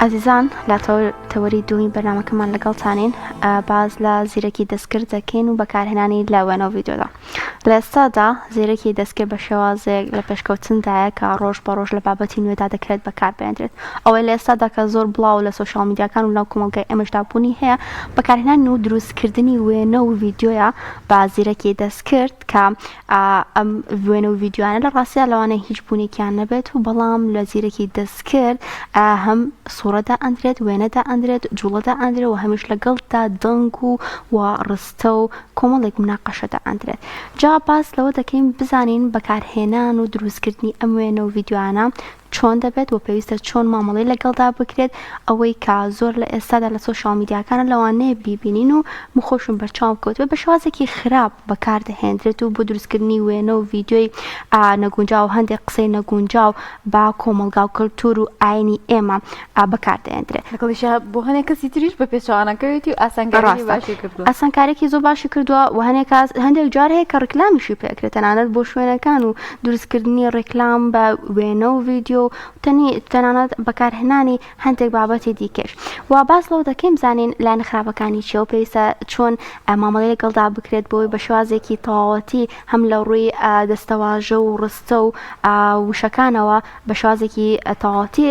ئازیزان لە تەوەری دووەمی بەرنامەکەمان لەگەڵتانین باس لە زیرەکی دەستکرد دەکەین و بەکارهێنانی لە وێنە و ڤیدیۆدا. لە ئێستادا زیرەکی دەستکرد بە شێوازێک لە پێشکەوتندایە کە ڕۆژ بە ڕۆژ لە بابەتی نوێدا دەکرێت بەکاربهێندرێت. ئەوەی لە ئێستادا کە زۆر بڵاو لە سۆشیال میدیاکان و ناو کۆمەڵگای ئێمەشدا بوونی هەیە بەکارهێنان و دروستکردنی وێنە و ڤیدیۆیە بە زیرەکی دەستکرد کە ئەم وێنە و ڤیدیۆیانە لە ڕاستیا لەوانەیە هیچ بوونێکیان نەبێت و بەڵام لە زیرەکی دەستکرد هەم سوڕە دائەندرێت، وێنە دائەندرێت، جوڵە دائەندرێت و هەمیش لەگەڵدا دەنگ و و ڕستە و کۆمەڵێک مناقەشە دائەندرێت. جا باس لەوە دەکەین بزانین بەکارهێنان و دروستکردنی ئەم وێنە و ڤیدیۆیانە چۆن دەبێت و پێویستە چۆن مامەڵەی لەگەڵدا بکرێت، ئەوەی کە زۆر لە ئێستادا لە سۆشیال میدیاکانە لەوانەیە بیبینین و من خۆشم بەرچاوم کەوتبێت بە شێوازێکی خراپ بەکاردەهێندرێت و بۆ دروستکردنی وێنە و ڤیدیۆی نەگونجاو و هەندێک قسەی نەگونجاو بە کۆمەڵگا و کەلتور و ئاینی ئێمە بەکاردەهێندرێت. لەگەڵیشا بۆ هەنێک کەسی تریش بە پێچەوانەکەوێتی و ئاسانکاریی ڕاستە باشی کردووە. ئاسانکاریی زۆر باشی کردووە و هەنێک کاس هەندێک جار هەیە کە ڕیکلامیشی پێ ئەکرێت تەنانەت بۆ شوێنەکان و دروستکردنی ڕیکلام بە وێنە و ڤیدیۆ و تەنی تەنانەت بەکارهێنانی هەندێک بابەتی دیکەش و باس لەوە دەکەین بزانین لایەنە خراپەکانی چیە و پێویستە چۆن مامەڵەی لەگەڵدا بکرێت بۆی بە شێوازێکی تەواوەتی هەم لە ڕووی دەستەواژە و ڕستە و وشەکانەوە بە شێوازێکی تەواوەتی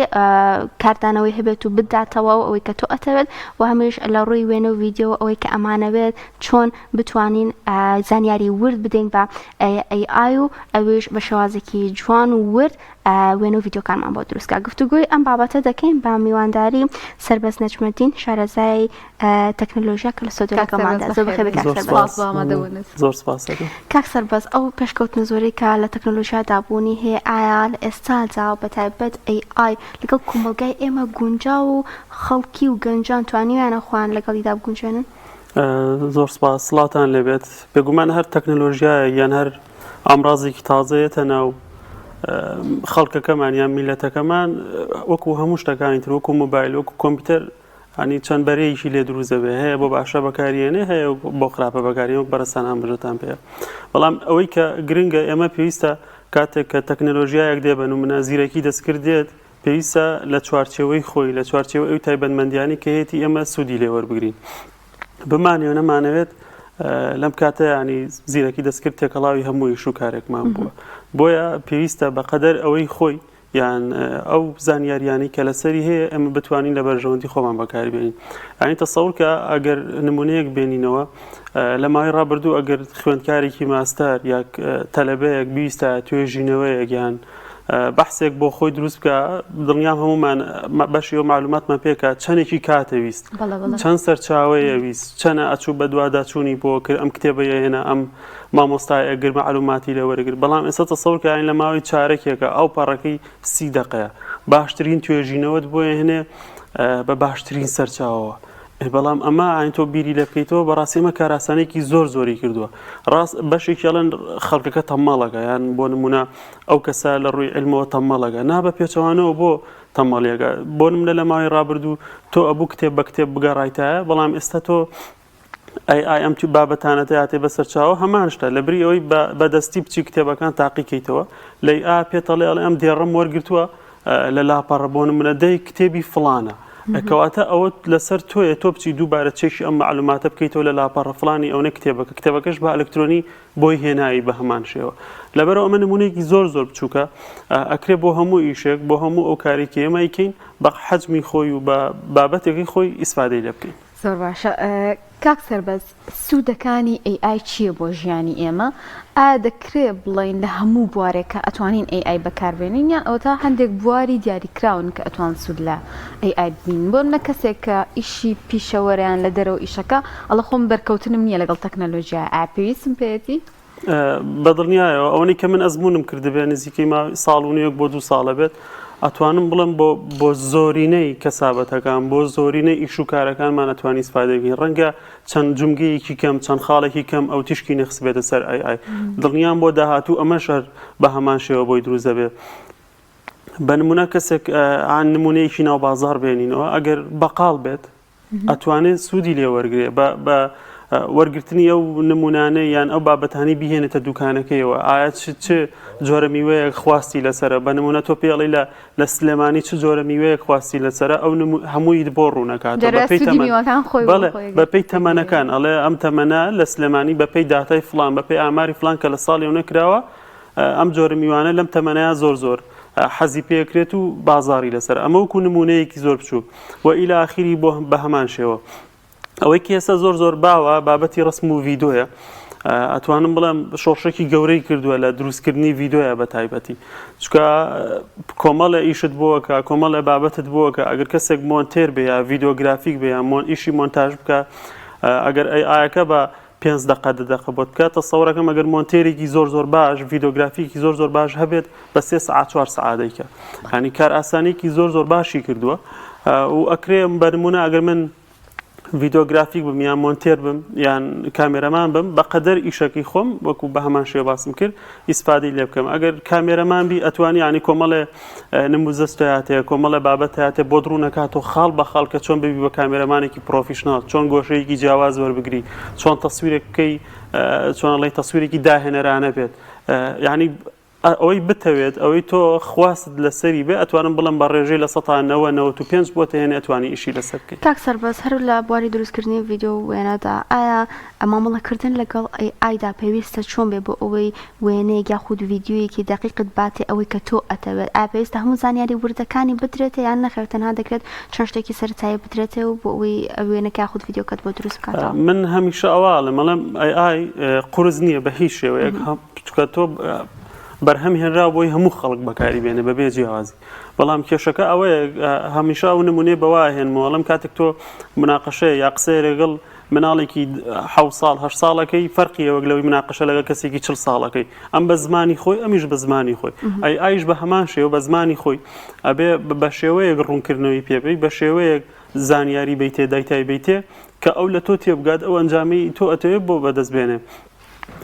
کاردانەوەی هەبێت و بداتەوە و ئەوەی کە تۆ ئەتەوێت و هەمیش لە ڕووی وێنە و ڤیدیۆ ئەوەی کە ئەمانەوێت چۆن بتوانین زانیاری ورد بدەین بە AI و ئەویش بە شێوازێکی جوان و ورد وێنە و ڤیدیۆکانمان بۆ دروست کا. گفتوگۆی ئەم بابەتە دەکەین بە میوانداری سەربەست نەجمەدین شارەزای تەکنەلۆژیا کە لە ستۆدیۆ کاک سەربەست لەگەڵماندا. زۆر بەخێر بەخێر بێی بێی. کاک زۆر سەربەست. سپاس سپاس بۆ ئامادەبوونت. زۆر سپاس ئەکەم. کاک سەربەست ئەو پێشکەوتنە زۆرەی کە لە تەکنەلۆژیادا بوونی هەیە ئایا لە ئێستادا و بەتایبەت AI لەگەڵ کۆمەڵگای ئێمە گونجاوە و خەڵکی و گەنجان توانیویانە خۆیان لەگەڵیدا بگونجێنن؟ زۆر سپاس سڵاوتان لێبێت بێگومان هەر تەکنەلۆژیایەک یان هەر ئامرازێکی تازەیەتە ناو خەڵکەکەمان یان میلەتەکەمان وەکو هەموو شتەکانی تر وەکو مۆبایل وەکو کۆمپیوتەر هەنی چەند بەرەیەکی لێ دروست دەبێ هەیە بۆ باشە بەکاریێنێ هەیە بۆ خراپە بەکاری وەک بەرەسان ئاماژەتان پێ بەڵام ئەوەی کە گرنگە ئێمە پێویستە کاتێک کە تەکنەلۆژیایەک دێ بە نمونە زیرەکی دەستکرد دێت پێویستە لە چوارچێوەی خۆی، لە چوارچێوەی ئەو تایبەتمەندیانەی کە هەیەتی ئێمە سوودی لێ وەربگرین. بمانەوێ نەمانەوێت لەم کاتە ینی زیرەکی دەستکرد تێکەڵاوی هەموو ئیش و کارێکمان بووە. بۆیە پێویستە بەقەدەر ئەوەی خۆی یان ئەو زانیاریانەی کە لەسەری هەیە ئێمە بتوانین لە بەرژەوەندی خۆمان بەکاری بێنین. یانی تەسەور کە ئەگەر نمونەیەک بێنینەوە لە ماوەی ڕابردوو ئەگەر خوێندکارێکی ماستەر یا تەلەبەیەک بیستە توێژینەوەیەک یان بەحسێک بۆ خۆی دروست بکە دڵنیام هەمومان بەشی ئەو معلوماتمان پێکات چەندێکی کاتەویست چەند سەرچاوەیە ویست چەنە ئەچوو بەدواداچوونی بۆ کرد ئەم کتێبە هێنا ئەم مامۆستای ئەگر معلوماتی لێ وەرگر بەڵام ئێستا تەسەور کە لە ماوەی چارەکێکە ئەو پەڕەکەی سی دقەیە باشترین توێژینەوەت بۆ هێنێ بە باشترین سەرچاوەوە بەڵام ئەمە ئاین تۆ بیری لێ بکەیتەوە بەڕاستی ئەمە کاراسانێکی زۆر زۆری کردووە ڕاست بەشێکی ئەڵێن خەڵکەکە تەمەڵەکە یان بۆ نمونە ئەو کەسە لە ڕووی علمەوە تەمەڵەکە نا بە پێچەوانەوە بۆ تەمەڵیەکە بۆ نمونە لە ماوەی ڕابردوو تۆ ئەبوو کتێب بە کتێب بگەڕایتایە بەڵام ئێستا تۆ ئەی ئای ئەم بابەتانە هاتێ بەسەر چاوە هەمان شتە لە بری ئەوەی بە دەستی بچی کتێبەکان تاقیکەیتەوە لەی ئا پێتەڵێ ئەڵێ ئەم دێڕم وەرگتووە لە لاپەڕە بۆ نمونە دەی کتێبی فڵانە کەواتە ئەوە لەسەر تۆیە تۆ بچی دووبارە چێکی ئەم معلوماتە بکەیتەوە لە لاپەڕە فلانی ئەوەنە کتێبەکە کتێبەکەش بە ئەلکترۆنی بۆی هێنایی بە هەمان شێوە لەبەرەوە ئەمە نمونەیەکی زۆر زۆر بچووکە ئەکرێ بۆ هەموو ئیشێک بۆ هەموو ئەو کارێکی ئێمە ئەیکەین بە حەجمی خۆی و بە بابەتێکی خۆی ئیسفادەی لێ بکەین. زۆر باشە کاک سەربەست سوودەکانی AI چییە بۆ ژیانی ئێمە؟ ئایا دەکرێ بڵێین لە هەموو بوارێکا ئەتوانین AI بەکاربێنین یان ئەوەتا هەندێک بواری دیاریکراون کە ئەتوان سوود لە AI ببینن بۆ نمونە کەسێک کە ئیشی پیشەوەرە یان لە دەرەوە ئیشەکە ئەڵێ خۆم بەرکەوتنم نییە لەگەڵ تەکنەلۆژیا ئایا پێویستم پێیەتی؟ بەدڵنیایەوە ئەوەی کە من ئەزمونم کردبێ نزیکەی ماوەی ساڵ و نێک بۆ دوو ساڵە بێت ئەتوانم بڵێم بۆ بۆ زۆرینەی کەسابەتەکان بۆ زۆرینەی ئیش و کارەکانمان ئەتوانی ئیسفادەی ڕەنگە چەند جومگەیەکی کەم چەند خاڵێکی کەم ئەو تیشکی نەخسبێتە سەر AI دڵنیام بۆ داهاتوو ئەمەش هەر بە هەمان شێوە بۆی دروست دەبێت بە نمونە کەسێک ئان نمونەیەکی ناو بازار بێنینەوە ئەگەر بەقاڵ بێت ئەتوانێت سوودی لێ وەرگێ بە بە. وەرگرتنی ئەو نمونانەی یان ئەو بابەتانی بهێنێتە دوکانەکەیەوە ئایا چ چ جۆرە میوەیەک خواستی لەسەرە بە نمونە تۆ پێڵی لە لە سلێمانی چ جۆرە میوەیەک خواستی لەسەرە ئەو هەموویت بۆ ڕوونەکاتەوە بەپێی تەمەن بەڵێ بەپێی تەمەنەکان ئەڵێ ئەم تەمەنە لە سلێمانی بەپێی داتای فلان بەپێی ئاماری فلان کە لە ساڵی و نەکراوە ئەم جۆرە میوانە لەم تەمەنەیە زۆر زۆر حەزی پێکرێت و بازاری لەسەر ئەمە وەکو نمونەیەکی زۆر بچووک و ئیلا ئاخیری بۆ بە هەمان شێوە ئەوەی کە ئێستا زۆر زۆر باوە بابەتی ڕسم و ڤیدۆیە ئەتوانم بڵێم شۆڕشێکی گەورەی کردووە لە دروستکردنی ڤیدۆیە بە تایبەتی چکە کۆمەڵە ئیشت بۆکە کۆمەڵە بابەتت بۆکە ئەگەر کەسێک مۆنتێر بێ یا ڤیدۆگرافیک بێ یا مۆن ئیشی مۆنتاژ بکە ئەگەر AI ەکە بە پێنج دقە دە دقە بۆت بکات تەسەوڕەکەم ئەگەر مۆنتێرێکی زۆر زۆر باش ڤیدۆگرافیکی زۆر زۆر باش هەبێت بە سێ سەعات چوار سەعات دەیکا یانی کار ئاسانیکی زۆر زۆر باشی کردووە و ئەکرێ بە نمونە ئەگەر من ڤیدۆگرافیک بم یان مۆنتێر بم یان کامێرەمان بم بەقەدەر ئیشەکەی خۆم وەکو بە هەمان شێوە باسم کرد ئیسفادەی لێ بکەم ئەگەر کامێرەمان بی ئەتوانی ینی کۆمەڵێ نموزەستاتێ کۆمەڵە بابەتاتێ بۆ ڕوونەکاتەوە خاڵ بە خاڵ کە چۆن ببی بە کامێرەمانێکی professional چۆن گۆشەیەکی جیاواز وەربگری چۆن تەسویرێک بکەی چۆن ئەڵێی تەسویرێکی داهێنەرانە بێت یعنی ئەوەی بتەوێت ئەوەی تۆ خواست لەسەری بێ ئەتوانم بڵێم بە ڕێژەی لە سەتا نەوە 95 بۆ تهێنێ ئەتوانی ئیشی لەسەر بکەی. کاک سەربەست هەر لە بواری دروستکردنی ڤیدیۆ و وێنەدا ئایا مامەڵەکردن لەگەڵ AI دا پێویستە چۆن بێ بۆ ئەوەی وێنەیەک یاخود ڤیدیۆیەکی دەقیقت باتێ ئەوەی کە تۆ ئەتەوێت ئایا پێویستە هەموو زانیاری وردەکانی بدرێتێ یان نەخێر تەنها دەکرێت چەند شتێکی سەرەتایی بدرێتێ و بۆ ئەوەی وێنەکە یاخود ڤیدیۆکەت بۆ دروست بکاتەوە؟ من هەمیشە ئەوە ئەڵێم ئەڵێم AI قورس نییە بە هیچ شێوەیەک چونکە تۆ بەرهەم هێنراو بۆی هەموو خەڵک بەکاری بێنێ بەبێ جیاوازی بەڵام کێشەکە ئەوەیە هەمیشە ئەو نمونەی بەوە هێنمەوە ئەڵێم کاتێک تۆ مناقەشەیە یا قسەیە لەگەڵ مناڵێکی حە ساڵ هە ساڵەکەی فەرقی ئەوەک لەوەی مناقەشە لەگەڵ کەسێکی چل ساڵەکەی ئەم بە زمانی خۆی ئەمیش بە زمانی خۆی AI یش بە هەمان شێوە بە زمانی خۆی ئەبێ بە شێوەیەک ڕوونکردنەوەی پێبی بە شێوەیەک زانیاری بیتێ دایتای بیتێ کە ئەو لە تۆ تێبگات ئەو ئەنجامی تۆ ئەتەوێت بۆ بەدەست بێنێ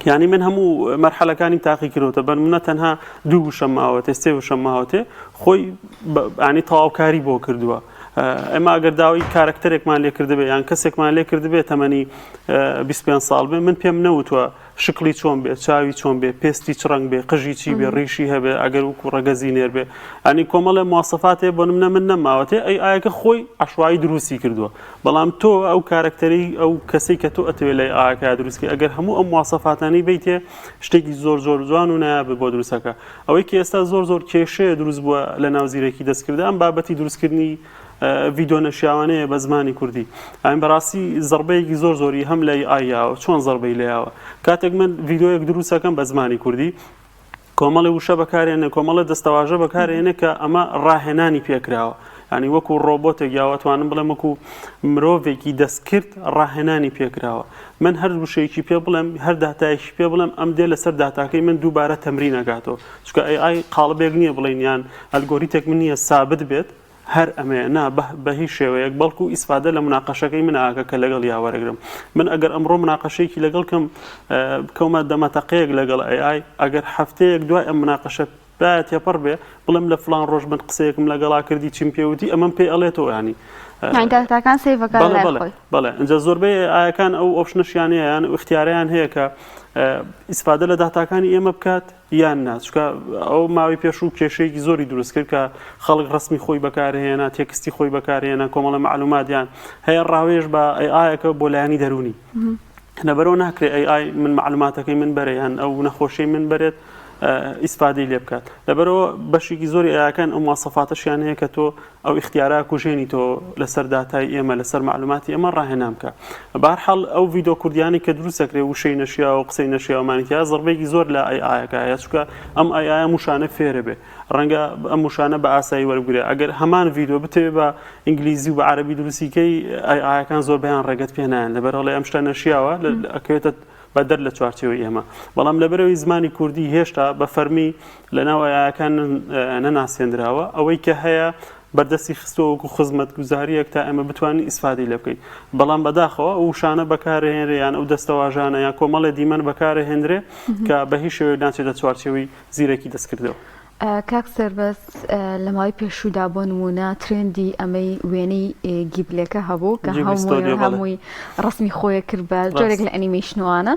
یانی من هەموو مەرحەلەکانیم تاقی کردوتە بەنمونە تەنها دوو وشەم ماوەتێ سێ وشەم ماوەتێ خۆی ینی تەواوکاری بۆ کردووە ئێمە ئەگەر داوای کارکتەرێکمان لێ کردبێ یان کەسێکمان لێ کردبێ تەمەنی 25 ساڵ بێ من پێم نەوتوە شکلی چۆن بێ چاوی چۆن بێ پێستی چ ڕەنگ بێ قژی چی بێ ڕیشی هەبێ ئەگەر وکو ڕەگەزی نێر بێ ئەنی کۆمەڵێ مواسەفاتێ بۆ منە من نەماوەتێ AI ەکە خۆی عشوایی دروستی کردووە بەڵام تۆ ئەو کارەکتەرەی ئەو کەسەی کە تۆ ئەتەوێت لای AI ەکە دروستکەی ئەگەر هەموو ئەم مواسەفاتانەی بیتێ شتێکی زۆر زۆر جوان و نایابە بۆ دروستەکە ئەوەی کە ئێستا زۆر زۆر کێشەیە دروست بووە لە ناو زیرەکی دەستکردە ئەم بابەتی دروستکردنی ڤیدۆ نەشیاوانەیە بە زمانی کوردی ئەم بەڕاستی زڕبەیەکی زۆر زۆری هەم لای AI یاوە چۆن زڕبەی لەیاوە کاتێک من ڤیدۆیەک دروستەکەم بە زمانی کوردی کۆمەڵی وشە بەکارێنێ کۆمەڵی دەستەواژە بەکارێنێ کە ئەمە ڕاهێنانی پێکراوە ینی وەکو ڕۆبۆتێک یاوەتوانم بڵێم وەکو مرۆڤێکی دەستکرد ڕاهێنانی پێکراوە من هەر وشەیەکی پێ بڵێم هەر داتایەکی پێ بڵێم ئەم دێ لەسەر داتاکەی من دووبارە تەمرین ئەکاتەوە چونکە AI قاڵبێک نییە بڵێین یان ئەلگۆریتێک من نییە سابت بێت هەر ئەمەیە نا بە هیچ شێوەیەک بەڵکو ئیسفادە لە مناقەشەکەی من ئاکە کە لەگەڵ یا وەرەگرم من ئەگەر ئەمڕۆ مناقەشەیەکی لەگەڵ کەم بکەومە دەمەتەقەیەک لەگەڵ AI ئەگەر هەفتەیەک دوای ئەم مناقەشە با تێپەڕ بێ بڵێم لە فڵان ڕۆژ من قسەیەکم لەگەڵا کردی چیم پێ وتی ئەمەم پێ ئەڵێتەوە ینی یانی داتاکان save ەکە بەڵێ لای بەڵێ خۆی. بەڵێ ئینجا زۆربەی AI ەکان ئەو option ەشیان هەیە یان ئەو ئیختیارەیان هەیە کە ئیسفادە لە داتاکانی ئێمە بکات یان نا چونکە ئەو ماوەی پێشوو کێشەیەکی زۆری دروست کرد کە خەڵک ڕسمی خۆی بەکارهێنا text ی خۆی بەکارهێنا کۆمەڵە معلوماتیان هەیە ڕاوێژ بە AI ەکە بۆ لایەنی دەروونی لەبەرەوە ناکرێ AI من معلوماتەکەی من بەرێ یان ئەو نەخۆشیەی من بەرێت ئیسفادەی لێ بکات لەبەرەوە بەشێکی زۆری AI ەکان ئەو مواسەفاتەشیان هەیە کە تۆ ئەو ئیختیارە کوژێنی تۆ لەسەر داتای ئێمە لەسەر معلوماتی ئێمە ڕاهێنان بکە بارحاڵ ئەو ڤیدۆ کوردیانی کە دروست دەکرێ وشەی نەشیاوە و قسەی نەشیاوەمانی تیا زڕبێکی زۆر لە AI ەکە هەیە چونکە ئەم AI ە وشانە فێرە بێ ڕەنگە ئەم وشانە بە ئاسایی وەربگرێ ئەگەر هەمان ڤیدۆ بتەوێ بە ئینگلیزی و بە عەرەبی دروستی کەی AI ەکان زۆربەیان ڕێگەت پێ نایەن لەبەر ئەڵێ ئەم شتە نەشیاوە ئەکەوێتە بە دەر لە چوارچێوەی ئێمە بەڵام لەبەرەوەی زمانی کوردی هێشتا بە فەرمی لە ناو AI ەکان نەناسێنراوە ئەوەی کە هەیە بەردەستی خستووە وەکو خزمەتگوزارییەک تا ئێمە بتوانین ئیسفادەی لێ بکەین بەڵام بەداخەوە ئەو وشانە بەکارهێنرێ یان ئەو دەستەواژانە یان کۆمەڵێ دیمەن بەکارهێنرێ کە بە هیچ شێوەیەک ناچێتە چوارچێوەی زیرەکی دەستکردەوە. کاک سەربەست لە ماوەی پێشوودا بۆ نموونە trend ی ئەمەی وێنەی گیبلێکە هەبوو کە هەمووی ڕسمی خۆیە کرد بە جۆرێک لە ئەنیمەیشنوانە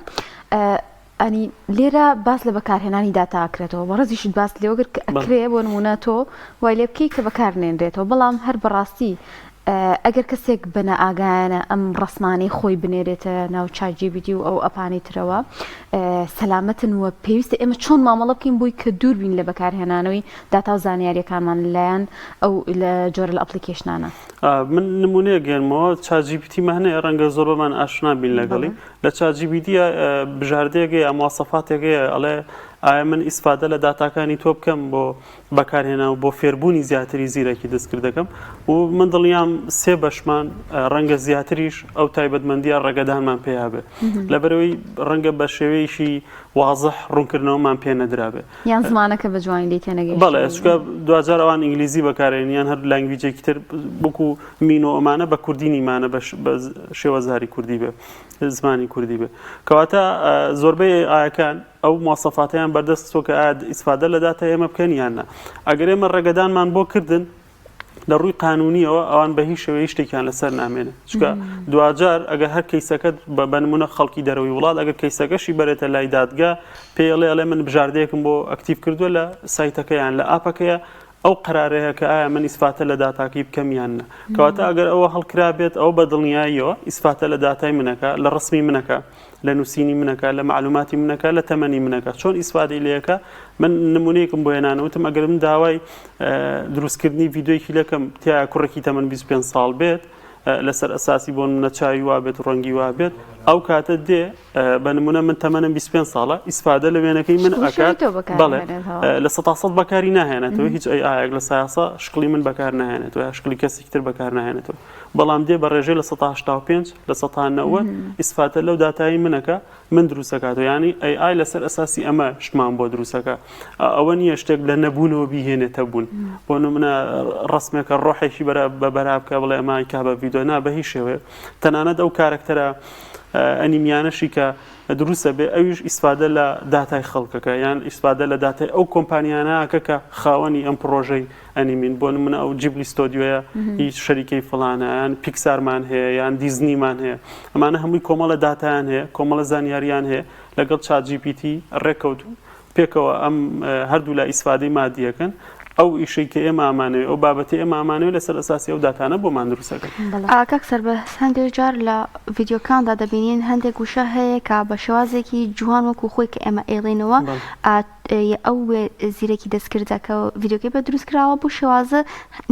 ئەنی لێرە باس لە بەکارهێنانی داتا ئەکرێتەوە بەڕێزیشت باست لێوە کرد کە ئەکرێ بۆ نموونە تۆ وای لێ بکەی کە بەکار نێنرێتەوە بەڵام هەر بەڕاستی ئەگەر کەسێک بە نائاگایانە ئەم ڕەسمانەی خۆی بنێرێتە ناو ChatGPT و ئەو ئەپانەی ترەوە سەلامەتن و پێویستە ئێمە چۆن مامەڵە بکەین بۆی کە دوور بین لە بەکارهێنانەوەی داتا و زانیاریەکانمان لەلایەن ئەو لە جۆرە لە application انە. من نمونەیەک گەێنمەوە ChatGPT مەهنەیە ڕەنگە زۆربەمان ئاشنا بین لەگەڵی لە ChatGPT بژاردەیەک هەیە مواسەفاتێک هەیە ئەڵێ ئایا من ئیسفادە لە داتاکانی تۆ بکەم بۆ بەکارهێنان و بۆ فێربوونی زیاتری زیرەکی دەستکرد دەکەم و من دڵنیام سێ بەشمان ڕەنگە زیاتریش ئەو تایبەتمەندیە ڕێگەدانمان پێ هەبێ لەبەرەوەی ڕەنگە بە شێوەیەکی وازح ڕوونکردنەوەمان پێ نەدرابێ یان زمانەکە بە جوانی لێی تێنەگەیشتبین. بەڵێ چونکە دواجار ئەوان ئینگلیزی بەکارێن یان هەر language ێکی تر وەکو مینۆ ئەمانە بە کوردی نیمانە بە شێوەزاری کوردی بێ زمانی کوردی بێ کەواتە زۆربەی ئاەکان ئەو مواسەفاتیان بەردەست خستووە کە ئایا ئیسفادە لە داتای ئێمە بکەن یان نا ئەگەر ئێمە ڕێگەدانمان بۆ کردن لە ڕووی قانونیەوە ئەوان بە هیچ شێوەیە شتێکیان لەسەر نامێنێت چونکە دواجار ئەگەر هەر کەیسەکەت بە نمونە خەڵکی دەرەوەی وڵات ئەگەر کەیسەکەشی بەرێتە لای دادگا پێڵێ ئەڵێ من بژاردەیەکم بۆ active کردووە لە سایتەکەیان لە ئاپەکەیە ئەو قەرارەیە کە ئایا من ئیسفاتە لە داتاکەی بکەم یان نە کەواتە ئەگەر ئەوە هەڵکرابێت ئەو بە دڵنیاییەوە ئیسفاتە لە داتای منەکە لە ڕسمی منەکە لە نووسینی منەکە لە معلوماتی منەکە لە تەمەنی منەکە چۆن ئیسفادەی لەکە من نمونەیەکم بۆ هێنان وتم ئەگەر من داوای دروستکردنی ڤیدیۆیەکی لەکەم تیا کوڕێکی تەمەن 25 ساڵ بێت لەسەر ئەساسی بۆ منە چاوی وابێت و ڕەنگی وابێت ئەو کاتە دێ بە نمونە من تەمەنم 25 ساڵە ئیسفادە لە وێنەکەی من ئەکات بەڵێ لە سە سەد بەکاری ناهێنێتەوە هیچ ئەی ئایەک لە سایاسا شکلی من بەکار ناهێنێتەوە یا شکلی کەسێکی تر بەکار ناهێنێتەوە بەڵام دێ بە ڕێژەی 85% 90% ئیسفادە لەو داتایی منەکە من دروستەکاتەوە یانی AI لەسەر ئەساسی ئەمە شتمان بۆ دروستەکە ئەوە نییە شتێک لە نەبوونەوە بیهێنێتە بوون بۆ نمونە ڕسمێکە ڕۆحێکی بەرە بە بەرا بکە بڵێ ئەمە کا بە ڤیدۆ نا بە هیچ شێوەیە تەنانەت ئەو کارەکتەرە ئەنیمیانەشی کە دروستە بێ ئەویش ئیسفادە لە داتای خەڵکەکە یان ئیسفادە لە داتای ئەو کۆمپانیانەکە کە خاوەنی ئەم پرۆژەی ئەنیمین بۆ نمونە ئەو جیبلی ستۆدیۆیە هیچ شەریکەی فڵانە یان پیکسارمان هەیە یان دیزنیمان هەیە ئەمانە هەمووی کۆمەڵە داتایان هەیە کۆمەڵە زانیاریان هەیە لەگەڵ ChatGPT ڕێککەوتون پێکەوە ئەم هەردوو لا ئیسفادەی مادیەکەن ئەو ئیشەی کە ئێمە ئامانەوێ ئەو بابەتی ئێمە ئامانەوێ لەسەر ئەساسی ئەو داتانە بۆمان دروستەکەن. کاک سەربەست هەندێک جار لە ڤیدیۆکاندا دەبینین هەندێک وشە هەیە کە بە شێوازێکی جوان وەکو خۆی کە ئێمە ئەیڵێینەوە ئەو زیرەکی دەستکردە کە ڤیدیۆکەی بە دروست کراوە بۆ شێوازە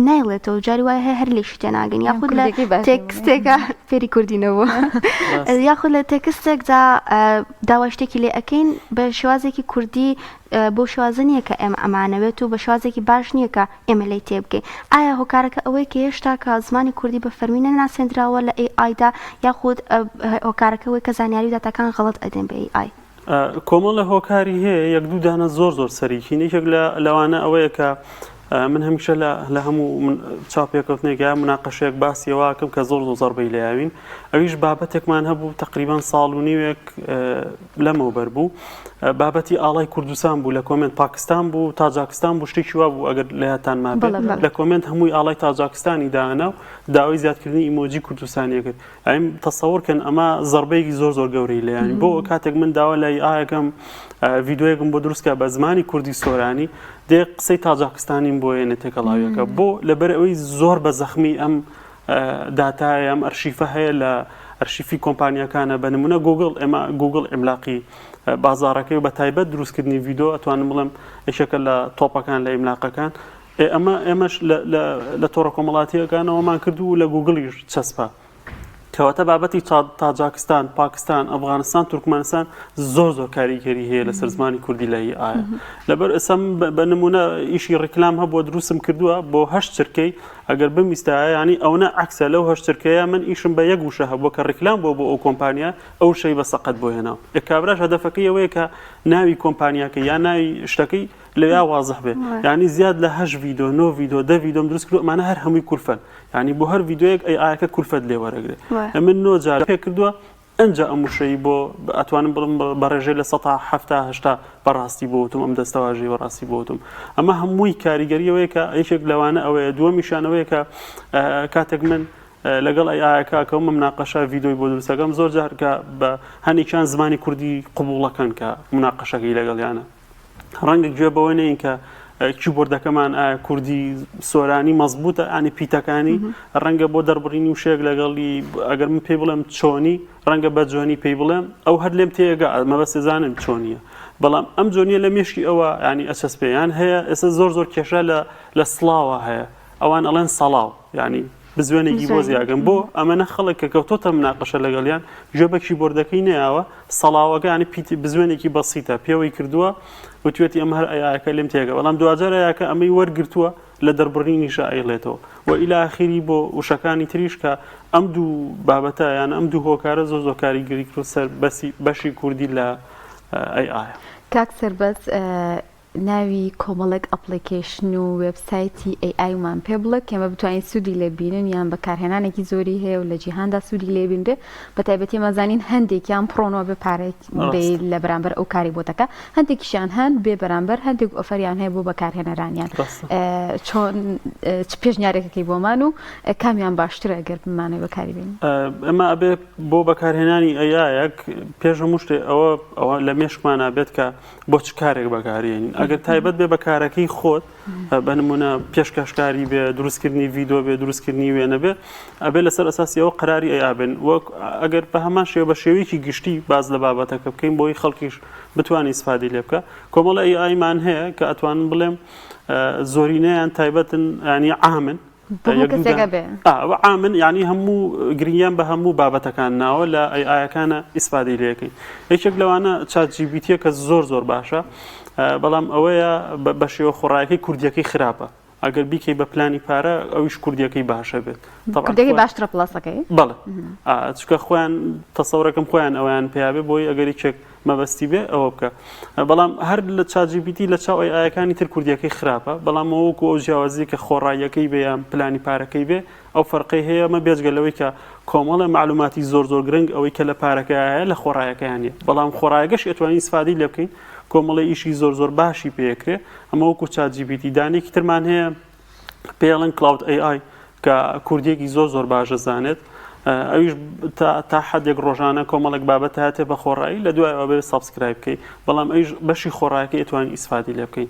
نایڵێتەوە جاری وایە هەیە هەر لێشی تێناگەن یاخود لە تێکستێکە فێری کوردی نەبووە یاخود لە تێکستێکدا داوای شتێکی لێ ئەەکەین بە شێوازێکی کوردی بۆ شێوازە نییە کە ئێمە ئەمانەوێت و بە شێوازێکی باش نییە کە ئێمە لی تێبگەین ئایا هۆکارەکە ئەوەی کە هێشتا کە زمانی کوردی بە فەرمی نەناسێندراوە لە AI دا یاخود هۆکارەکە ئەوەی کە زانیاری و داتاکان غەڵەت ئەدەن بە AI؟ کۆمەڵە هۆکاری هەیە یەک دوو دانە زۆر زۆر سەرەکین یەکێک لە لەوانە ئەوەیە کە من هەمیشە لە لە هەموو چاپێکەوتنێک یا مناقەشەیەک باسی ئەوەکەم کە زۆر زۆر زەربەی لێیاوین ئەویش بابەتێکمان هەبوو تقریبان ساڵ و نیوێک لەمەوبەر بوو بابەتی ئاڵای کوردستان بوو لە comment پاکستان بوو تاجاکستان بوو شتێکی وا بوو ئەگەر لە یادتان مابێت لە comment هەمووی ئاڵای تاجاکستانی دانا و داوای زیادکردنی ئیمۆجی کوردستانیە کرد ئەیم تەسەور کەن ئەمە زەربەیەکی زۆر زۆر گەورەی لێیان بۆ کاتێک من داوا لای ئاەکەم ڤیددیوەیەکم بۆ دروستکە بە زمانی کوردی سۆرانی دێ قسەی تاجاکستانیم بۆ ێنێ تێکەڵاویەکە بۆ لەبەر ئەوەی زۆر بە زەخمی ئەم داتایە ئەم ئەرشیفە هەیە لە ئەرشیفی کۆمپانیەکانە بە نمونە گوگل ئێمە گوگل ئیملاقی بازارەکەی و بە تایبەت دروستکردنی ڤیددیو ئەتوانم بڵێم یەکێکە لە تۆپەکان لە ئیملاقەکان ئەمە ئێمەش لە تۆڕە کۆمەڵاتیەکانەوەمان کرد و لە گوگڵیش چەسپا. کەواتە بابەتی تاجاکستان، پاکستان، ئەفغانستان، تورکمانستان زۆر زۆر کاریگەری هەیە لەسەر زمانی کوردی لای ئایا. لەبەر ئێستا بە نمونە ئیشی ڕیکلام هەبووە دروستم کردووە بۆ هەشت چرکەی ئەگەر بمویستایە یانی ئەونە عەکسە لەو هەشت چرکەیە من ئیشم بە یەک وشە هەبووە کە ڕیکلام بووە بۆ ئەو کۆمپانیا ئەو شەی بە سەقەت بۆ هێناوم. ئێ کابراش هەدەفەکەی ئەوەیە کە ناوی کۆمپانیاکەی یا ناوی شتەکەی لەویا وازح بێ یعنی زیاد لە هەش ڤیدۆ نۆ ڤیدۆ دە ڤیدۆم دروست کردو ئەمانە هەر هەمووی کولفەن یعنی بۆ هەر ڤیدۆیەک ئەی ئایەکە کولفەت لێ وەرەگرێ من نۆ جار پێ کردووە. ئەنجا ئەم وشەی بۆ ئەتوانم بڵم بە ڕێژەی 70% 80% بەڕاستی بۆ وتم ئەم دەستەواژەی بەڕاستی بۆ وتم. ئەمە هەمووی کاریگەری ئەوەیە کە یەکێک لەوانە ئەوەیە. دووەمیشیان ئەوەیە کە کاتێک من لەگەڵ AI ەکە ئەکەومە مناقەشە ڤیدۆی بۆ دروست ئەکەم زۆر جار کە بە هەنێکیان زمانی کوردی قبوڵەکەن کە مناقەشەکەی لەگەڵیانە ڕەنگە گوێ بەوە نین کە کیبۆردەکەمان ئایا کوردی سۆرانی مەزبوتە ئەنی پیتەکانی ڕەنگە بۆ دەربڕینی وشەیەک لەگەڵی ئەگەر من پێی بڵێم چۆنی ڕەنگە بە جۆنی پێی بڵێم ئەو هەر لێم تێگا مەبەستێ زانم چۆنیە بەڵام ئەم جۆنیە لە مێشکی ئەوە ینی ئەچەسپێ یان هەیە ئێستا زۆر زۆر کێشە لە لە سڵاوە هەیە ئەوان ئەڵێن سەڵاو ینی بزوێنێکی بۆ زیاگەم بۆ ئەمەنە خەڵک کە کەوتۆتە مناقەشە لەگەڵیان گوێ بە کیبۆردەکەی نەیاوە سەڵاوەکە ینی پیتی بزوێنێکی بەسیتە پێوەی کردووە وتوێتی ئەمە هەر AI ەکە لێم تێگە بەڵام دواجار AI ەکە ئەمەی وەرگرتووە لە دەربڕینیشا ئەیڵێتەوە و ئیلا ئاخیری بۆ وشەکانی تریش کە ئەم دوو بابەتە یان ئەم دوو هۆکارە زۆر زۆر کاریگەری کردووە سەر بەسی بەشی کوردی لە AI. کاک سەربەست ناوی کۆمەڵێک application و وێبسایتی AI مان پێ بڵێ کە ئێمە بتوانین سوودی لێ بینن یان بەکارهێنانێکی زۆری هەیە و لە جیهاندا سوودی لێ بینرێ بە تایبەتی ئێمە زانین هەندێکیان pro ن و بێ پارەیەک بێ لە بەرامبەر ئەو کاری بۆ دەکا هەندێکیشیان هەن بێ بەرامبەر هەندێک offer یان هەیە بۆ بەکارهێنەرانیان چۆن چ پێشنیارێکەکەی بۆمان و کامیان باشترە گەر بمانەوێ بەکاری بێنین؟ ئەمە ئەبێ بۆ بەکارهێنانی AI یەک پێش هەموو شتێ ئەوە ئەوە لە مێشکمانا بێت کە بۆ چ کارێک بەکارێنین ئەگەر تایبەت بێ بە کارەکەی خۆت بە نمونە پێشکەشکاری بێ دروستکردنی ڤیدۆ بێ دروستکردنی وێنە بێ ئەبێ لەسەر ئەساسی ئەوە قراری AI بن وەک ئەگەر بە هەمان شێوە بە شێوەیەکی گشتی باز لە بابەتەکە بکەین بۆی خەڵکیش بتوانێت ئیسفادەی لێ بکە کۆمەڵە AI مان هەیە کە ئەتوانن بڵێم زۆرینەیان تایبەتن ینی عامن عامن یعنی هەموو گرنگیان بە هەموو بابەتەکان ناوە لە AI ەکانە ئیسفادەی لەکەین یەکێک لەوانە ChatGPT یە کە زۆر زۆر باشە بەڵام ئەوەیە بە شێوە خۆڕایەکەی کوردیەکەی خراپە ئەگەر بیکەی بە پلانی پارە ئەویش کوردیەکەی باشە بێت کوردەکەی باشترە plus ەکەی بەڵێ چکە خۆیان تەسەورەکەم خۆیان ئەویان پیاێ بۆی ئەگەر یەکێک مەبەستی بێ ئەوە بکە بەڵام هەر لە ChatGPT لە چاو AI ەکانی تر کوردیەکەی خراپە بەڵام وەکو ئەو جیاوازی کە خۆڕاییەکەی بێ یان پلانی پارەکەی بێ ئەو فەرقەی هەیە ئەمە بێجگە لەوەی کە کۆمەڵە معلوماتی زۆر زۆر گرنگ ئەوەی کە لە پارەکە هەیە لە خۆڕایەکەیان نیە بەڵام خۆڕایەکەش ئەتوانین ئیسفادەی لێ بکەین کۆمەڵە ئیشی زۆر زۆر باشی پێکرێ ئەمە وەکو ChatGPT دانێکی ترمان هەیە پێڵن Claude AI کە کوردیەکی زۆر زۆر باش دەزانێت ئەویش تا حدێک ڕۆژانە کۆمەڵێک بابەت هاتێ بە خۆڕایی لە دوایەوە بێ subscribe بکەی بەڵام ئەویش بەشی خۆڕایەکەی ئەتوانین ئیسفادی لێ بکەین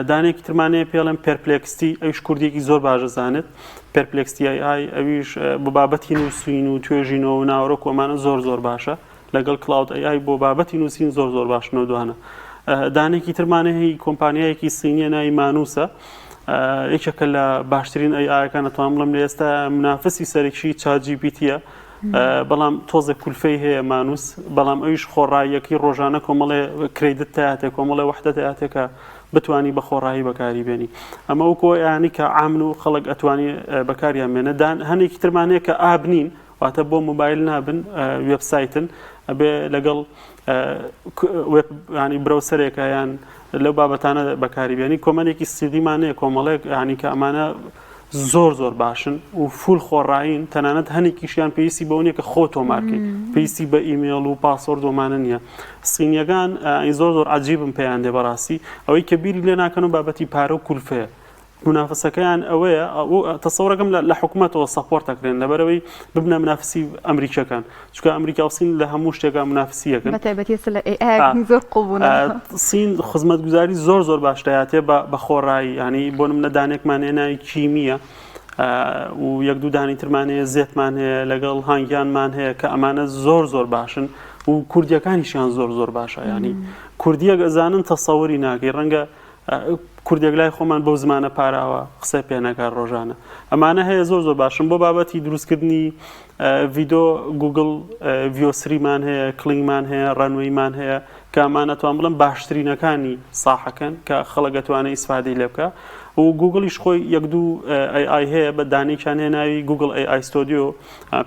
دانێکی ترمانەیە پێڵێن Perplexity ئەویش کوردیەکی زۆر باش دەزانێت Perplexity AI ئەویش بۆ بابەتی نووسین و توێژینەوە و ناوەرۆک و ئەمانە زۆر زۆر باشە لەگەڵ Claude AI بۆ بابەتی نووسین زۆر زۆر باشن و دوانە دانێکی ترمانە هەی کۆمپانیایەکی سینیە ناوی Manus ە یەکێکە لە باشترین AI ەکان ئەتوانم بڵێم لە ئێستا منافسی سەرەکی ChatGPT یە بەڵام تۆزێک کولفەی هەیە Manus بەڵام ئەویش خۆڕاییەکەی ڕۆژانە کۆمەڵێ credit تاتێ کۆمەڵێ وەحدە تاتێ کە بتانی بە خۆڕایی بەکاری بێنی ئەمە وەکۆ ینی کە عامن و خەڵک ئەتوانی بەکاریان بێنە دان هەنێکی ترمان هەیە کە app نین واتە بۆ مۆبایل نابن وێبسایتن ئەبێ لەگەڵ ینی browser ێکە یان لەو بابەتانە بەکاری بێنی کۆمەنێکی سیدیمان هەیە کۆمەڵێک ینی کە ئەمانە زۆر زۆر باشن و full خۆڕایین تەنانەت هەنێکیشیان پێویستی بەوە نیە کە خۆ تۆمارکەی پێویستی بە ئیمێڵ و password ومانە نییە سینیەکان زۆر زۆر عجیبم پێیان دێ بەڕاستی ئەوەی کە بیری لێ ناکەن و بابەتی پارە و کولفەیە منافسەکەیان ئەوەیە تەسەورەکەم لە حکوومەتەوە support دەکرێن لەبەرەوەی ببنە منافسی ئەمریکیەکان چونکە ئەمریکا و سین لە هەموو شتێکا منافسی یەکن. بە تایبەتی ئێستا لە AI زۆر قوڵ بوونە. سین خزمەتگوزاری زۆر زۆر باش دەیاتێ بە خۆڕایی یانی بۆ نمونە دانێکمان هەیە ناوی کیمیە و یەک دوو دانی ترمان هەیە زێتمان هەیە لەگەڵ هانگیانمان هەیە کە ئەمانە زۆر زۆر باشن و کوردیەکانیشیان زۆر زۆر باشە ینی کوردیەک ئەزانن تەسەوری ناکەی ڕەنگە کوردێک لای خۆمان بەو زمانە پاراوە قسە پێ نەکات ڕۆژانە ئەمانە هەیە زۆر زۆر باشن بۆ بابەتی دروستکردنی ڤیدۆ Google Veo 3 مان هەیە Kling مان هەیە Runway مان هەیە کە ئەمانە توان بڵم باشترینەکانی ساحەکەن کە خەڵک ئەتوانێت ئیسفادەی لێ بکە و گوگڵیش خۆی یەک دوو AI هەیە بە دانێکیان هەیە ناوی Google AI Studio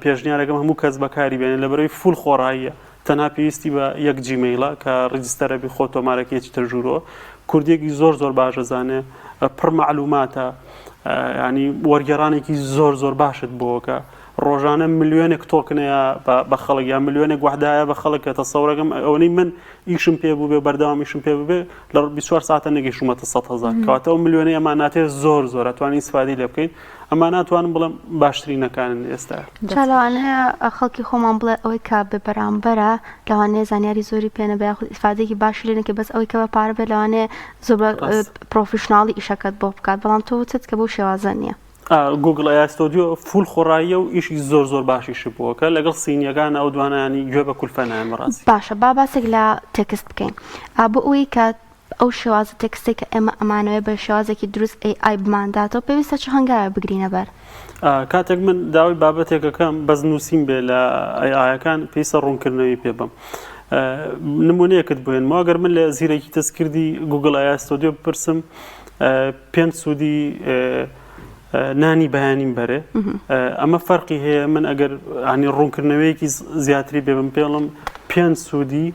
پێشنیارەکەم هەموو کەس بەکاری بێنێ لەبەرەوەی full خۆڕاییە تەنها پێویستی بە یەک Gmail ە کە register ە بی خۆ تۆمارەکەی ئەچیتە ژوورەوە کوردیەکی زۆر زۆر باش ئەزانێ پڕ مەعلوماتە ینی وەرگێڕانێکی زۆر زۆر باشت بۆکە. ڕۆژانە ملیۆنێک token ەیە بە خەڵک یان ملیۆنێک وەحدایە بە خەڵک کە تەسەورەکەم ئەوەی من ئیشم پێ بوو بێ بەردەوام ئیشم پێ ببێ لە 24 ساعتە نەگەیشتومەتە 100 هەزار. کەواتە ئەو ملیۆنەی ئەماناتێ زۆر زۆر ئەتوانین ئیسفادەی لێ بکەین. ئەما ناتوانم بڵێم باشترینەکانن ئێستا. جا لەوانەیە خەڵکی خۆمان بڵێ ئەوەی کە بێ بەرامبەرە لەوانەیە زانیاری زۆری پێ نەبێ یاخود ئیسفادەیەکی باشی لێ نەکەی بەس ئەوەی کە بە پارە بێت لەوانەیە زۆر بە ڕاست. professional ی ئیشەکەت بۆ بکات بەڵام تۆ وتت کە بەو شێوازە نییە. Google AI Studio full خۆڕاییە و ئیشی زۆر زۆر باشیشی بووە کە لەگەڵ سینیەکان ئەو دوانیانی گوێ بە کولفە نایەن بەڕاستی. باشە با باسێک لە text بکەین بۆ ئەوەی کە ئەو شێوازە text ەی کە ئێمە ئەمانەوێ بە شێوازێکی دروست AI بمانداتەوە پێویستە چ هەنگاوێک بگرینە بەر؟ کاتێک من داوای بابەتێک ئەکەم بەس نووسین بێ لە AI ەکان پێویستە ڕوونکردنەوەی پێ بەم. نمونەیەکت بۆ ئەگەر من لە زیرەکی دەستکردی Google AI Studio بپرسم پێنج سوودی نانی بەیانیم بەرێ ئەمە فەرقی هەیە من ئەگەر ینی ڕوونکردنەوەیەکی زیاتری بێ بم پێڵم پێنج سوودی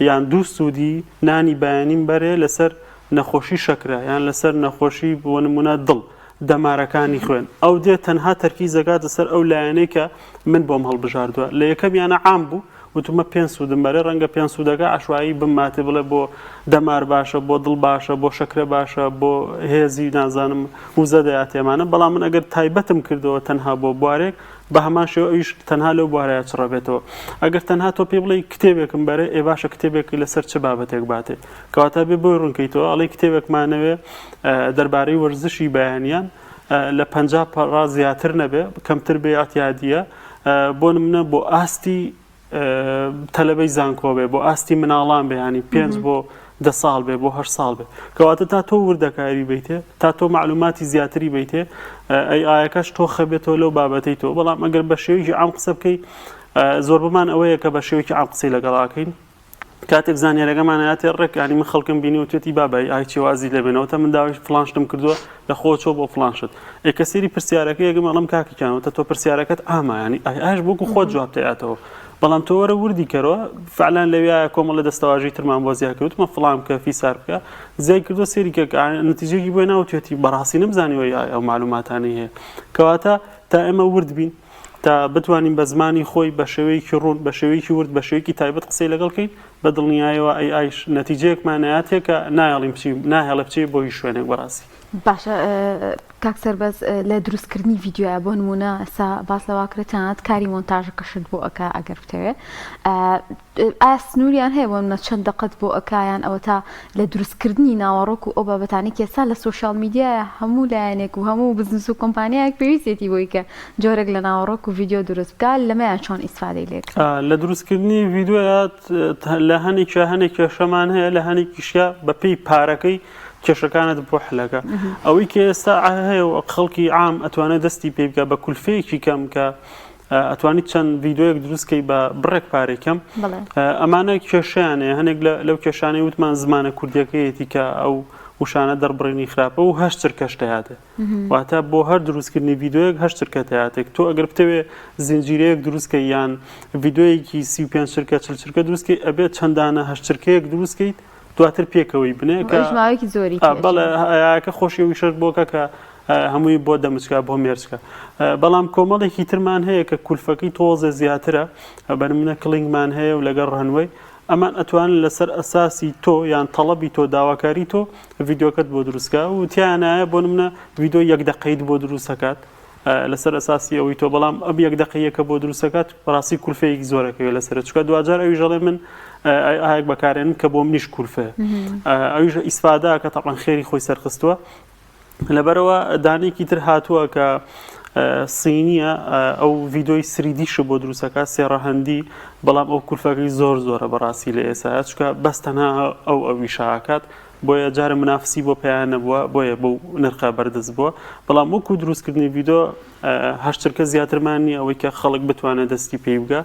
یان دوو سوودی نانی بەیانیم بەرێ لەسەر نەخۆشی شەکرە یان لەسەر نەخۆشی بۆ نمونە دڵ دەمارەکانی خوێن ئەو دێ تەنها تەرکیز دەکاتە سەر ئەو لایەنەی کە من بۆم هەڵبژاردووە لە یەکەم یانە عام بوو وتومە پێنج سوودم بەرێ ڕەنگە پێنج سوودەکە عەشوایی بمماتێ بڵێ بۆ دەمار باشە بۆ دڵ باشە بۆ شەکرە باشە بۆ هێزی نازانم وزە دەیاتێمانە بەڵام من ئەگەر تایبەتم کردەوە تەنها بۆ بوارێک بە هەمان شێوە ئەویش تەنها لەو بوارەیە چڕەبێتەوە ئەگەر تەنها تۆ پێی بڵێی کتێبێکم بەرێ ئێ باشە کتێبێک لەسەر چ بابەتێک باتێ کەواتە بێ بۆی ڕوونکەیتەوە ئەڵێی کتێبێکمانەوێ دەربارەی وەرزشی بەیانیان لە 50 پەڕە زیاتر نەبێ کەمتر بێ ئەتیادیە بۆ نمونە بۆ ئاستی تەلەبەی زانکۆ بێ بۆ ئاستی مناڵان بێ ینی پێنج بۆ دە ساڵ بێ بۆ هەشت ساڵ بێ کەواتە تا تۆ وردەکاری بیتێ تا تۆ معلوماتی زیاتری بیتێ AI ەکەش تۆ خەبێتەوە لەو بابەتەی تۆ بەڵام ئەگەر بە شێوەیەکی عام قسە بکەی زۆربەمان ئەوەیە کە بە شێوەیەکی عام قسەی لەگەڵاکەین کاتێک زانیارەکەمان هاتێ ڕێک ینی من خەڵکم بینی و توێتی بابای ئای چێوازی لێبێنەوە تا من داوای فلان شتم کردووە لە خۆ چۆ بۆ فلان شت ئێ کە سەیری پرسیارەکە یەکەم ئەڵم کاکە گیان وتە تۆ پرسیارەکەت ئاما ینی AI ئاش بۆکو خۆت جواب تەیاتەوە بەڵام تۆ وەرە وردی کەرەوە فعلان لەویا کۆمەڵە دەستەواژەی ترمان بۆ زیاد کرد وتمە فڵان بکە فیسار بکە زیای کردووە سەیری کە نەتیجەیەکی بۆ ناوتێتی بەڕاستی نەمزانیوە AI ئەو معلوماتانەی هەیە کەواتە تا ئێمە ورد بین تا بتوانین بە زمانی خۆی بە شێوەیەکی ڕوون بە شێوەیەکی ورد بە شێوەیەکی تایبەت قسەی لەگەڵ کەین بە دڵنیایەوە AI ش نەتیجەیەکمان نایاتێ کە نایەڵین بچی ناهێڵێ بچی بۆ هیچ شوێنێک بەڕاستی. باشە کاک سەربەز لە دروستکردنی ڤیدیۆیا بۆ نموونە ئێستا باس لەوە کرێت تەنانەت کاری مۆنتاژەکەشت بۆ ئەکا ئەگەر بتەوێ ئایا سنووریان هەیە بۆ نموونە چەند دەقەت بۆ ئەکا یان ئەوەتا لە دروستکردنی ناوەڕۆک و ئەو بابەتانەی کە ئێستا لە social media یە هەموو لایەنێک و هەموو بزنس و کۆمپانیایەک پێویستێتی بۆی کە جۆرێک لە ناوەڕۆک و ڤیدیۆ دروست بکا لەمەیان چۆن ئیسفادەی لێ کرێت؟ لە دروستکردنی ڤیدیۆیا لە هەنێکیا هەنێک کێشەمان هەیە لە هەنێکیشیا بەپێی پارەکەی کێشەکانت بۆ حلەکە ئەوەی کە ئێستا هەیە و خەڵکی عام ئەتوانێت دەستی پێ بکە بە کولفەیەکی کەم کە ئەتوانیت چەند ڤیدیۆیەک دروست کەی بە بڕێک پارەی کەم ئەمانە کێشیان هەیە هەنێک لەو کێشانەی وتمان زمانە کوردیەکەیەتی کە ئەو وشانە دەربڕینی خراپە و هەشت چرکەش دەیاتێ واتە بۆ هەر دروستکردنی ڤیدیۆیەک هەشت چرکە دەیاتێک تۆ ئەگەر بتەوێ زنجیرەیەک دروستکەی یان ڤیدیۆیەکی 35 چرکە 40 چرکە دروستکەی ئەبێت چەندانە هەشت چرکەیەک دروستکەیت دواتر پێکەوەی بنێ کە ماوەیەکی زۆری بەڵێ کە خۆشی ویشەش بۆکە کە هەمووی بۆ دەمچکە بۆ مێرچکە بەڵام کۆمەڵێکی ترمان هەیە کە کولفەکەی تۆزێ زیاترە بەرمنە Kling مان هەیە و لەگەڵ Runway ئەمان ئەتوانن لەسەر ئەساسی تۆ یان تەڵەبی تۆ داواکاری تۆ ڤیدیۆکەت بۆ دروستکە و تیانایە بۆ نمونە ڤیدیۆ یەک دەقەیت بۆ دروستەکات لەسەر ئەساسی ئەوەی تۆ بەڵام ئەم یەک دەقەیەکە بۆ دروستەکات بەڕاستی کولفەیەکی زۆرەکەوێت لەسەر چکە دواجار ئەویش ئەڵێ من ئایەک بەکارێنم کە بۆ منیش کولفەیە ئەویش ئیسفادە کە تەبعەن خێری خۆی سەرخستووە لەبەرەوە دانێکی تر هاتووە کە سینیە ئەو ڤیدۆی 3D یش بۆ دروستەکە سێڕەهەندی بەڵام ئەو کولفەکەی زۆر زۆرە بەڕاستی لە ئێستا چکە بەس تەنها ئەو ئەویشاکات بۆیە جارە منافسی بۆ پەیا نەبووە بۆیە بەو نرخە بەردەست بووە بەڵام وەکو دروستکردنی ڤیدۆ هەشت چرکە زیاترمان نییە ئەوەی کە خەڵک بتوانێت دەستی پێی بگا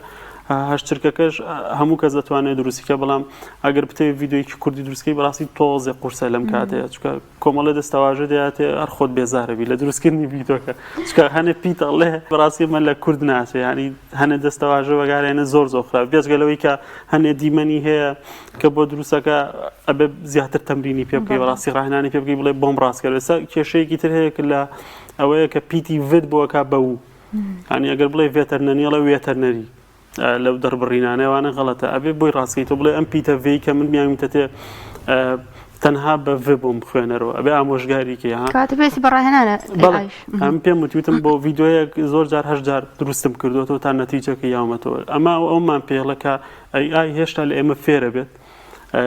هەشت چرکەکەش هەموو کەس دەتوانێت دروستیکە بەڵام ئەگەر بتەوێت ڤیدۆیەکی کوردی دروستکەی بەڕاستی تۆزێ قورسە لەم کاتەیە چونکە کۆمەڵێ دەستەواژە دەیاتێ هەر خۆت بێزارەبی لە دروستکردنی ڤیدۆکە چونکە هەنێ پیت ئەڵێ بەڕاستی من لە کورد ناچێ یانی هەنێ دەستەواژە بەکارێنە زۆر زۆر خراپ بێجگە لەوەی کە هەنێ دیمەنی هەیە کە بۆ دروستەکە ئەبێ زیاتر تەمرینی پێ بکەی بەڕاستی ڕاهێنانی پێ بکەی بڵێ بۆم ڕاست کەرەوە ئێستا کێشەیەکی تر هەیە کە لە ئەوەیە کە پیتی ڤت بۆ ئەکا بە و. ینی ئەگەر بڵێ veterinary ئەڵێ وێتەرنەری لەو دەربڕینانە وانە غەڵەتە ئەبێ بۆی ڕاستکەیتەوە بڵێ ئەم پیتە ڤی کە من میاویتە تێ تەنها بە ڤ بۆم بخوێنەرەوە ئەبێ ئامۆژگاری کەی ها کاتە پێویستی بە ڕاهێنانە بەڵێ ئەم پێم وتوتم بۆ ڤیدیۆیەک زۆر جار هەشت جار دروستم کردوەوە تا نەتیجەکە یاومەتەوە ئەمە ئەومان پێڵە کە AI هێشتا لە ئێمە فێرە بێت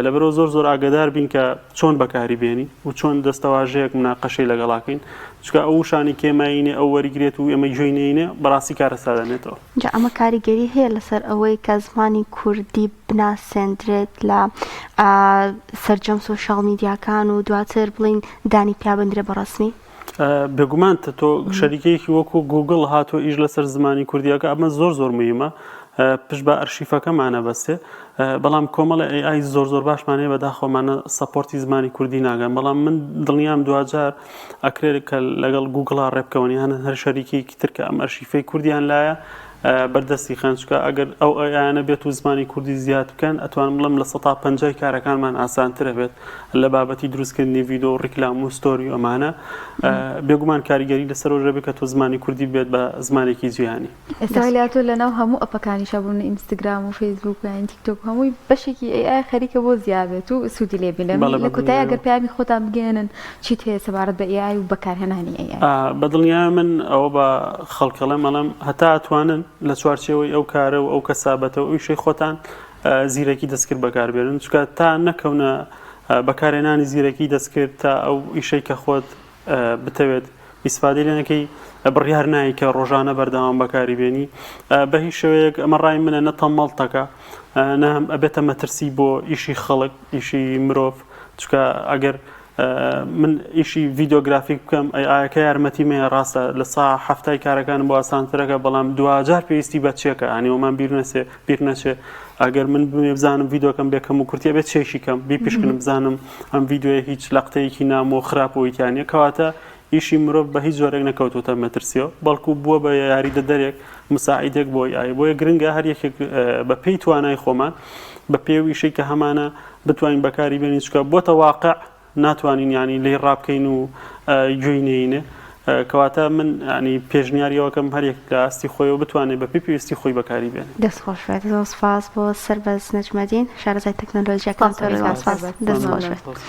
لەبەرئەوە زۆر زۆر ئاگادار بین کە چۆن بەکاری بێنی و چۆن دەستەواژەیەک مناقەشەی لەگەڵاکەین چونکە ئەو وشانی کێمایینێ ئەو وەریگرێت و ئێمە گوێی نەینێ بەڕاستی کارەسات دەنێتەوە. جا ئەمە کاریگەری هەیە لەسەر ئەوەی کە زمانی کوردی بناسێندرێت لە سەرجەم سۆشیال میدیاکان و دواتر بڵین دانی پیا بندرێ بە ڕەسمی؟ بێگومان تۆ شەریکەیەکی وەکو گوگڵ هاتووە ئیش لەسەر زمانی کوردیەکە ئەمە زۆر زۆر مهمە پشت بە ئەرشیفەکەمانە بەستێ بەڵام کۆمەڵی AI زۆر زۆر باشمان هەیە بەداخەوەمانە support ی زمانی کوردی ناگەن بەڵام من دڵنیام دواجار ئەکرێت کە لەگەڵ گوگڵا ڕێبکەون یان هەر شەریکێکی تر کە ئەم ئەرشیفەی کوردیان لایە بەردەستی خەن چونکە ئەگەر ئەو AI انە بێت و زمانی کوردی زیاد بکەن ئەتوانم بڵێم 50% کارەکانمان ئاسانترە بێت لە بابەتی دروستکردنی ڤیدۆ و ڕیکلام و ستۆری و ئەمانە بێگومان کاریگەری لەسەر ڕۆژە بێت کە تۆ زمانی کوردی بێت بە زمانێکی جیهانی. ئێستا لە تۆ لەناو هەموو ئەپەکانیشا بوون ئینستاگرام و فەیسبوک و یان تیک تۆک هەمووی بەشێکی AI خەریکە بۆ زیاد بێت و سوودی لێ بینن بەڵێ لە کۆتایی ئەگەر بەدڵنیایەوە. پەیامی خۆتان بگەیەنن چیت هەیە سەبارەت بە AI و بەکارهێنانی AI؟ بە دڵنیایە من ئەوە بە خەڵک ئەڵێم ئەڵێم هەتا ئەتوانن لە چوارچێوەی ئەو کارە و ئەو کەسابەتە و ئیشەی خۆتان زیرەکی دەستکرد بەکاربێنن چونکە تا نەکەونە بەکارهێنانی زیرەکی دەستکرد تا ئەو ئیشەی کە خۆت بتەوێت ئیسفادەی لێ نەکەی بڕیار نایی کە ڕۆژانە بەردەوام بەکاری بێنی بە هیچ شێوەیەک ئەمە ڕای منە نە تەمەڵتەکە نە ئەبێتە مەترسی بۆ ئیشی خەڵک ئیشی مرۆڤ چونکە ئەگەر من ئیشی ڤیدۆگرافیک بکەم AI ەکە یارمەتی مەیە ڕاستە لە سا هەفتای کارەکانم بۆ ئاسانترەکە بەڵام دواجار پێویستی بە check ە ئەنی ئەومان بیر نەچێ بیر نەچێ ئەگەر من بمێ بزانم ڤیدۆکەم بێ کەم و کورتیە بێت check ی کەم بیپشکنم بزانم ئەم ڤیدۆیە هیچ لەقتەیەکی نامۆ خراپەوەی تیا نیە کەواتە ئیشی مرۆڤ بە هیچ جۆرێک نەکەوتوتە مەترسیەوە بەڵکو بووە بە یاریدەدەرێک مساعیدێک بۆ AI بۆیە گرنگە هەر یەکێک بە پێی توانای خۆمان بە پێی و ئیشەی کە هەمانە بتوانین بەکاری بێنین چونکە بۆتە واقع ناتوانین یانی لێی ڕابکەین و گوێی نەینێ کەواتە من ینی پێشنیاری ئەوەکەم هەر یەک لە ئاستی خۆیەوە بتوانێت بە پێی پێویستی خۆی بەکاری بێنێ. دەست خۆش بێت زۆر سوپاس بۆ سەربەز نەجمەدین شارەزای تەکنەلۆژیاکان سپاس زۆر کاک سپاس سەربەز دەست خۆش مەمنون. بێت.